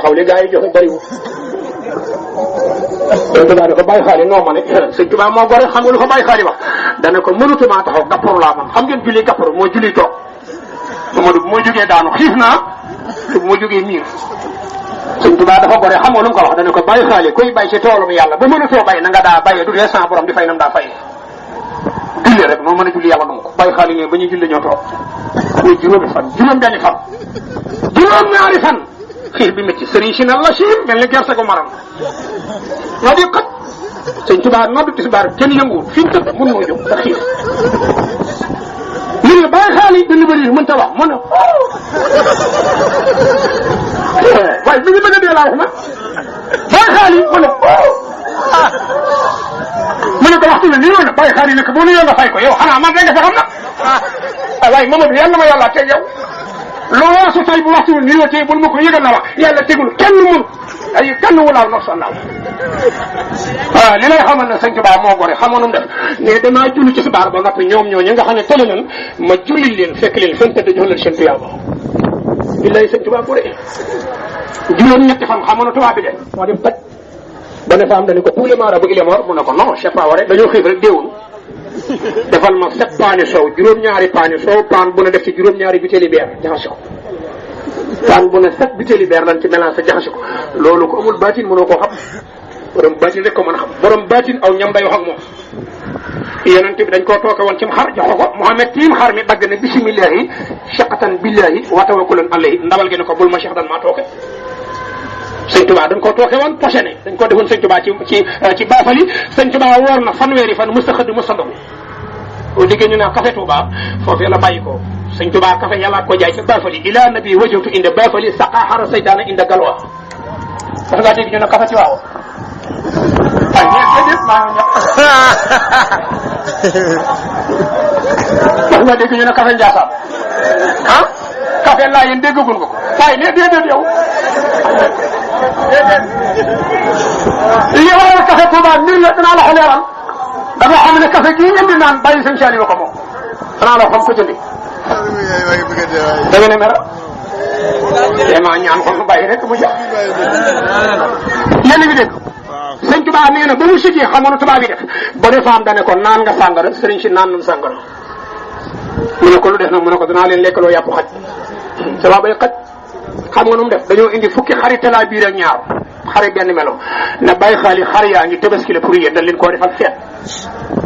taxaw li gaa yi joxe bariwul sëñ Tuubaa ne ko bàyyi xaali noo ma ne sëñ Tuubaa moo gore xam nga lu ko bàyyi xaali wax dana ko mënutuma taxaw gàpparu laa man xam ngeen julli gàpparu mooy julli toog Mamadou bu ma jógee daanu xiif naa te bu ma jógee miir sëñ Tuubaa dafa gore xam nga lu mu ko wax dana ko bàyyi xaali koy bay ci toolu bi yàlla ba mënatoo bay na nga daa bayee du dee sans borom di fay nam daa fay julli rek noo mën a julli yàlla nangu ko bàyyi xaali ne ba ñuy julli ñoo toog muy juróomi fan juróom benni fan juróom ñaari fan xiif bi métti sëriñ si na la siim mel ni gerte gu maram nga di xat sëñ Tuubaa noddu tisbaar kenn yënguwul fi mu tëdd mën noo jóg te xiif ñu ne bàyyi xaali dina bëri mën ta wax mu ne waaye bi ñu bëgg a dee laa wax na bàyyi xaali mu ne mu ne ko waxtu bi nii woon na bàyyi xaali ne ko boo nuyoo nga fay ko yow xanaa man rek nga fa xam na waaye Mamadou yàlla ma yàlla teg yow loo su tay bu waxtu bi nii tey bul ma ko yëgal na wax yàlla tegul kenn mun ay kenn wulaal ndox sa ndaw waaw li lay xamal ne sëñ Tuubaa moo gore xamoon def ne damaa julli ci subaar ba noppi ñoom ñoo ñi nga xam ne tële nañ ma julli leen fekk leen fen tëdd jox leen seen tuyaaba billaay sëñ Tuubaa gore juróom-ñetti fan xamoon na tubaab bi de moo dem taj ba ne fa am dañu ko tous les marabouts il est mort mu ne ko non c'est pas vrai dañoo xiif rek déewul defal ma 7 paani soow juróom-ñaari paani soow paan bu ne def ci juróom-ñaari butéeli beer jaxase ko paan bu ne 7 butéeli beer lan ci mélange sa jaxase ko loolu ko amul baatin mënoo koo xam borom baatin rek ko mën a xam borom baatin aw ñam day wax ak moom yonent bi dañ koo tooke woon ci xar jox ko Muhammad tiim xar mi dagg ne bisimillahi shaqatan billahi wa tawakkulan alayhi ndawal gi ne ko bul ma cheikh dan maa tooke sëñ Tuubaa dañ koo tooke woon poché ne dañ ko defoon sëñ Tuubaa ci baafali sëñ Tuubaa woor na fanweeri fan musta xëdd musta ndogu o liggéey ñu ne café Tuubaa foofu la bàyyi ko sëñ Tuubaa café yàlla ko jaay ci baafali ila nabi wajawtu inda baafali saqaxara saytaana inda galwa dafa ngaa dégg ñu ne café ci waaw ay ñeent maa ngi dafa ngaa dégg ñu ne café Njaasaan ah café laa yéen déggagun ko waaye ne déedéet yow li waral café Touba mbir la dinaa la ko leeral dafa xam ne café gii ngeen di naan bàyyi sëñ Saliou ko moom danaa la xam ko jëndi da ngeen a mer vraiment ñaan ko mu bàyyi rek mu jox yéen a ngi dégg sëñ Touba nee na ba mu siggee xamoon Touba bi def ba ne faam dane ko naan nga sàngara sëriñ si naan nañ sàngara mu ne ko lu def nag mu ne ko danaa leen lekkaloo yàpp xaj Touba bay xaj xam nga nu mu def dañoo indi fukki xari talaa biir ak ñaar xari benn melo na bàyyi xaali xar yaa ngi tabaski la pour yéen dañ leen koo defal feet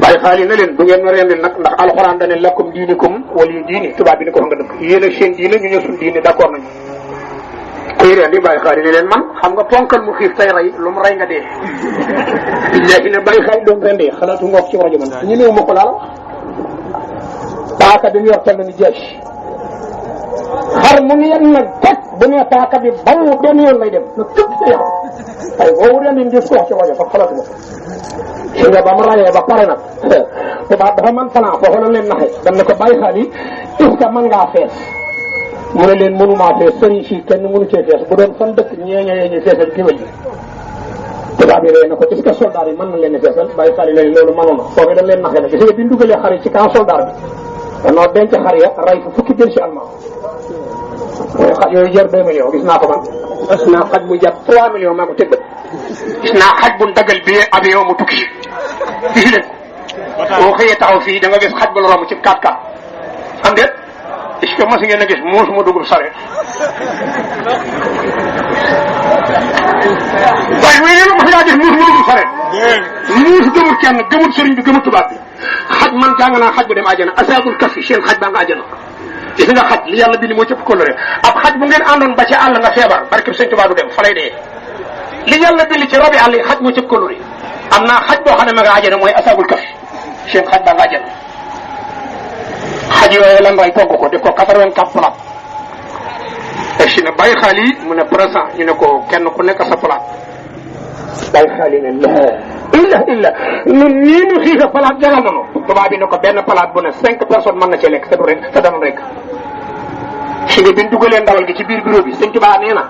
bàyyi xaali na leen bu ngeen ma rendil nag ndax alxuraan dane lakum diinikum wali diini tubaab bi ni ko wax nga dëgg yéen ak seen diine ñu ñëw suñ diine d'accord nañu kuy rendi bàyyi xaali ne leen man xam nga ponkal mu xiif tay rey lu mu rey nga dee léegi ne bàyyi xaali doom rendee xalaatu ngoog ci rajo man ñu néew ma ko laal paaka bi mu yor tel na ni jeex xar mu ne yan nag teg bu ne paaka bi bawu benn yoon lay dem na tëb sa yaram ay boobu ren di gis ko wax ci rajo sax xalaatu ma si nga ba mu rayee ba pare nag tubaab dafa man fanaa foofu la leen naxe dam ne ko bàyyi xaal yi est-ce que mën ngaa fees mu ne leen mënumaa fees sëriñ si kenn mënu cee fees bu doon fan dëkk ñeeñee ñu feesal géwél yi tubaab yi ree na ko est-ce que soldat yi mën na leen feesal bàyyi xaal yi leen loolu mënoon na foofu dañ leen naxe nag gis nga bi ñu dugalee xar yi ci camp soldat bi danoo denc xar ya ray fa fukki jël si allemand mooy xaj yooyu jar 2 millions gis naa ko man gis naa xaj bu jar 3 millions maa ko tëgg gis naa xaj bu dagal bi avion mu tukki gis leen boo xëyee taxaw fii da nga gis xaj bu la romb ci 4x4 xam ngeen est-ce que mas ngeen a gis muus mu dugub sare waaye mooy ne mas ngaa gis muus mu dugub sare muus gëmul kenn gëmul sëriñ bi gëmul tubaab bi xaj man jàng naa xaj bu dem àjjana asaabul kafi seen xaj baa nga àjjana gis nga xaj li yàlla bind moo cëpp coloré ab xaj bu ngeen àndoon ba ci àll nga feebar barke sëñ Tuubaa du dem fa lay dee li yàlla bind ci robi àll yi xaj moo cëpp coloré am naa xaj boo xam ne ma nga àjjana mooy asaabul kafi seen xaj baa nga àjjana xaj yooyu lan ray togg ko def ko 84 plat te si ne bàyyi xaal yi mu ne présent ñu ne ko kenn ku nekk sa plat bàyyi xaal yi ne illa ñun nii ñu xiifa palaat jagal nañu tubaab bi ne ko benn palaat bu ne 5 personnes mën na cee lekk te du rek te dana rek si nga bi ñu dugalee ndawal gi ci biir bureau bi sëñ Tuubaa nee na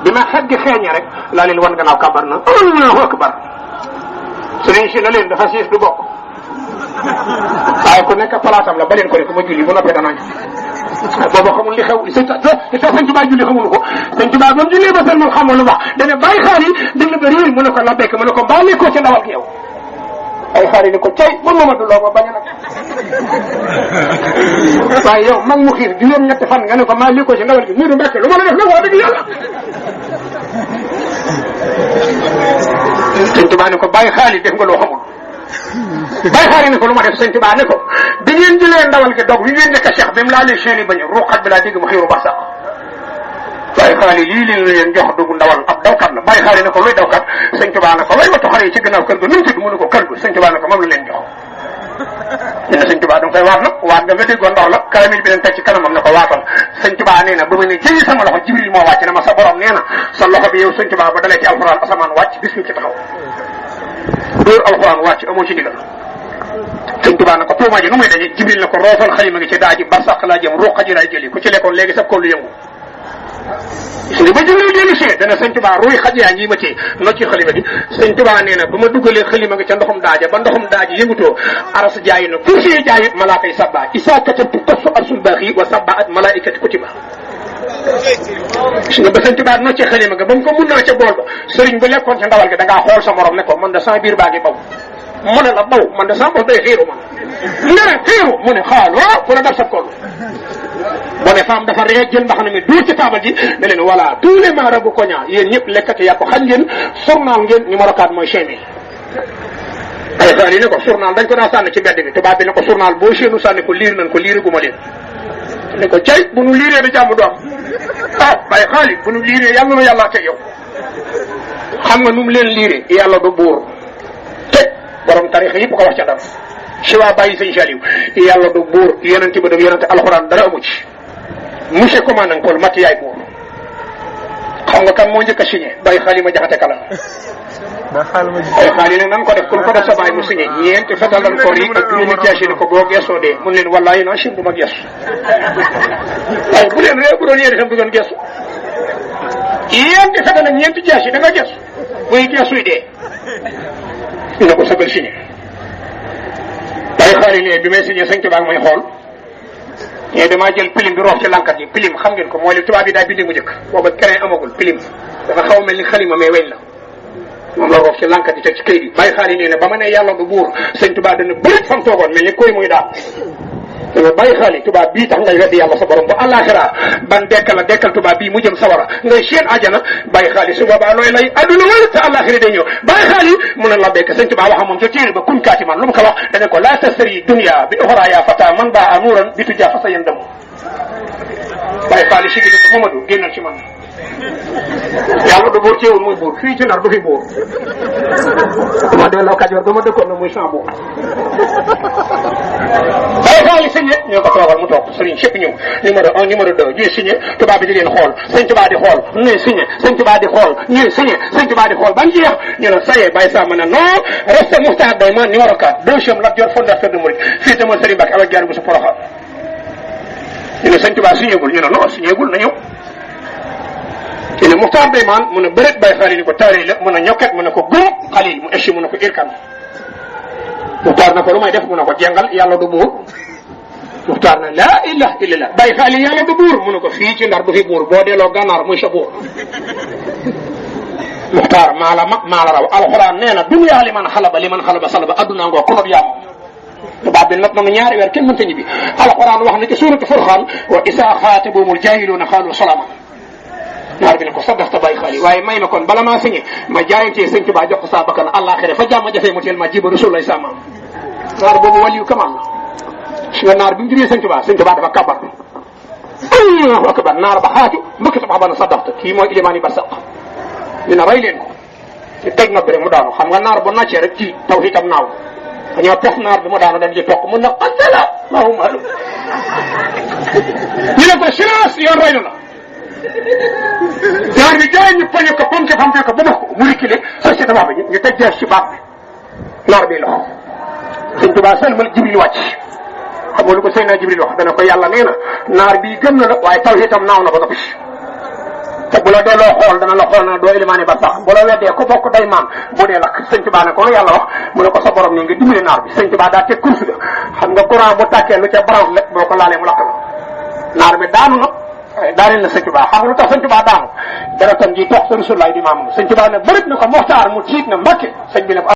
bi ma xet gi xeeñee rek laa leen wan gannaaw kabar na Allahu akbar sëriñ si na leen dafa siis du bokk waaye ku nekk palaatam la ba leen ko def ma julli bu noppee danaa booba xamul li xew sëñ Tuubaa julli xamul ko sëñ Tuubaa ba mu jullee ba seen xamul lu wax dana bàyyi xaar yi dégg la ba réer mu ne ko la bekk mu ne ko mbaa nekkoo ca ndawal gi yow ay xaar yi ne ko cay ba Mamadou Lo ma bañ a nag waaye yow mag mu xiir juróom-ñetti fan nga ne ko maa nekkoo ca ndawal gi mu du mbekk lu ma la def nag wax dëgg yàlla sëñ Tuubaa ne ko bàyyi xaar yi def nga loo xamul bàyyi xaar yi ne ko lu ma def sëñ Tuubaa ne ko bi ngeen jëlee ndawal gi dog bi ngeen nekk Cheikh bi mu laalee chaine yi bañ ruuxat bi laa dégg mu xiiru ba sax bàyyi xaar yi lii leen jox dugg ndawal ab dawkat la bàyyi xaar yi ne ko luy dawkat sëñ Tuubaa ne ko lay wattu xale yi ci gannaaw kër ga nu mu tudd mu ne ko kër ga sëñ Tuubaa ne ko moom la leen jox ñu ne sëñ Tuubaa da nga koy waat nag waat nga déggoo ndaw la kaamil bi leen teg ci kanamam ne ko waatal sëñ Tuubaa nee na ba ma ne jëyi sama loxo Jibril moo wàcc ne ma sa borom nee na sa loxo bi yow sëñ Tuubaa ba dalee ci alxuraan asamaan wàcc bis ñu ci taxaw dóor alxuraan wàcc amoo ci ndigal sëñ Tuubaa ne ko tuuma ji nu muy daje Jibril ne ko roofal xalima gi ci daaji barsàq laa jëm ruuxa ji laay jëli ku ci lekkoon léegi sa kollu yëngu gis nga ba Jibril dellu see dana sëñ Tuubaa ruuy xaj yaa ngi ma ci no ci xalima gi sëñ Tuubaa nee na ba ma dugalee xalima gi ca ndoxum daaja ba ndoxum daaji yëngutoo aras jaayi na kursi jaayi malaaka yi sabba isaa katabtu kasu arsul baaxi wa sabba at malaikati kutiba gis nga ba sëñ Tuubaa no ci xalima ga ba mu ko mun naa ca bool ba sëriñ ba lekkoon ca ndawal gi da ngaa xool sa morom ne ko man da sama biir baa ngi baw mu ne la baw man de sama bopp day xiiru man nga ne xiiru mu ne xaaloo ku la def sa kol bu ne femme dafa ree jël mbax na mi duur ci taabal ji ne leen voilà tous les marabouts koña yéen ñëpp lekkati yàpp xam ngeen journal ngeen numéro 4 mooy chaine yi ay xaar yi ne ko journal dañ ko daa sànni ci mbedd bi tubaab bi ne ko journal boo seenu sànni ko liir nañ ko liiraguma leen ne ko cay bu nu liiree da jàmm du am ah bay xaali bu nu liiree yàlla na yàllaa teg yow xam nga nu mu leen liiree yàlla du buur borom tarixa yëpp ko wax ca dara si waa bàyyi sëñ Saliou yàlla du buur yonente ba du yonente alxuraan dara amu ci monsieur commandant Paul Mati yaay buur xam nga kan moo njëkk a signé bàyyi xaali ma jaxate kala bàyyi xaali ne nan ko def kun ko def sa bàyyi mu signé ñeenti fetal lan ko rii ak juróomi jaasi ni ko boo geesoo dee mun leen wallaahi naa sim du ma geesu waaye bu leen réew bu doon yéen itam du doon geesu ñeenti fetal ak ñeenti jaasi da nga geesu buy geesuy dee ne ko sagal signé bàyyi xaari ne bi may signé sëñ Tuubaa may xool mais damaa jël pilim bi roof ci lankat yi pilim xam ngeen ko mooy li tubaab yi daa bindee mu njëkk booba keneen amagul pilim dafa xaw a mel ni xalima mais weñ la moom la roof ci lankat yi teg ci këyit yi bàyyi xaari ne ba ma ne yàlla du buur sëñ Tuubaa dana bërit fam toogoon mel ni koy muy daal dama bàyyi xaali tubaab bii tax ngay weddi yàlla sa borom ba àllaaxira ban dekkal tubaab bii mu jëm sawara ngay seen ajana bàyyi xaali su boobaa looy lay adduna wala te àllaaxira day ñëw bàyyi xaali mu ne la bekk sëñ tubaab waxa moom ca téere ba kun kaati man lu mu ko wax dana ko la tastari dunya bi uxra ya fata man baa anuuran bi tujaa fa sa yéen dem bàyyi xaali sigi ko Mamadou génnal ci man yàlla du buur ceewul muy buur fii ci nar du fi buur dama delloo Kajoor ba ma dëkkoon na muy sans buur bàyyi xaali signé ñoo ko toogal mu toog sëriñ chëpp ñëw numéro 1 numéro 2 ñuy signé tubaab bi di leen xool sëñ tubaab di xool ñuy signé sëñ tubaab di xool ñuy signé sëñ tubaab di xool ban jeex ñu ne ça y est bàyyi sama ne non reste Moustapha Dayman numéro 4 deuxième Lat Dior fondateur de Mouride fii te mooy Serigne Mbacke avec jaar bu sa Porokhane ñu ne sëñ tubaab signé gul ñu ne non signé gul na ñëw ñu ne Moustapha Dayman mu ne bëreet bàyyi xaali ni ko taari la mu ne ñokket mu ne ko gum xalil mu échi mu ne ko irkan Muxtaar na ko lu may def mu ne ko jengal yàlla du buur Muxtaar na laa ilaha illallah bàyyi xaali yàlla du buur mu ne ko fii ci Ndar du fi buur boo delloo gànnaar muy sa buur Muxtaar maa la mag maa la raw alxuraan nee na dunya li man xalaba salaba adduna ngoo konob yaa moom tubaab bi nag noonu ñaari weer kenn mënta ñibbi alxuraan wax na ci suuratu Furqaan wa isaa xaatabahumul jaahiluuna qaalu salaama naar bi ne ko saddaxta bàyyi xaali waaye may ma kon bala maa signé ma jaayantee sëñ Tuubaa jox ko saa bakkan àllaaxira fa jàmm jafee mu teel ma jiba rasulullah sama naar boobu waliyu kamal la su nga naar bi mu juree sëñ Tuubaa dafa kabar Allahu akbar naar ba xaatu mbëkk sa ba na saddaxta kii mooy ilimaani barsaq dina rey leen ko ci teg noppi rek mu daanu xam nga naar bu naccee rek ci taw itam naaw dañoo pes naar bi mu daanu dañ ci toq mun na qatala lahum alu ñu ne ko silence yoon rey na la jaar bi jaay ñu poñe ko pomke ko ba dox ko mu reculé société ba ñu teg jeex ci baat bi naar bi loxo sëñ Tuubaa sëlmal Jibril wàcc xam nga lu ko Seydina Jibril wax dana ko yàlla nee na naar bii gëm na la waaye taw itam naaw na ba noppi te bu la delloo xool dana la xool na doo élimaane ba sax bu la weddee ko bokk day maan bu dee lakk sëñ Tuubaa ne ko la yàlla wax mu ne ko sa borom ne nga dimbali naar bi sëñ Tuubaa daa teg course ga xam nga courant bu tàkkee lu ca branche lépp boo ko laalee mu lakk la naar bi daanu na daaneel na sëñ Tuubaa xam nga lu tax sëñ Tuubaa daanu deretam ji tox sa Rasulullaay di maamam sëñ Tuubaa ne bërit na ko Moxtaar mu tiit na Mbàkke sëñ bi ne ko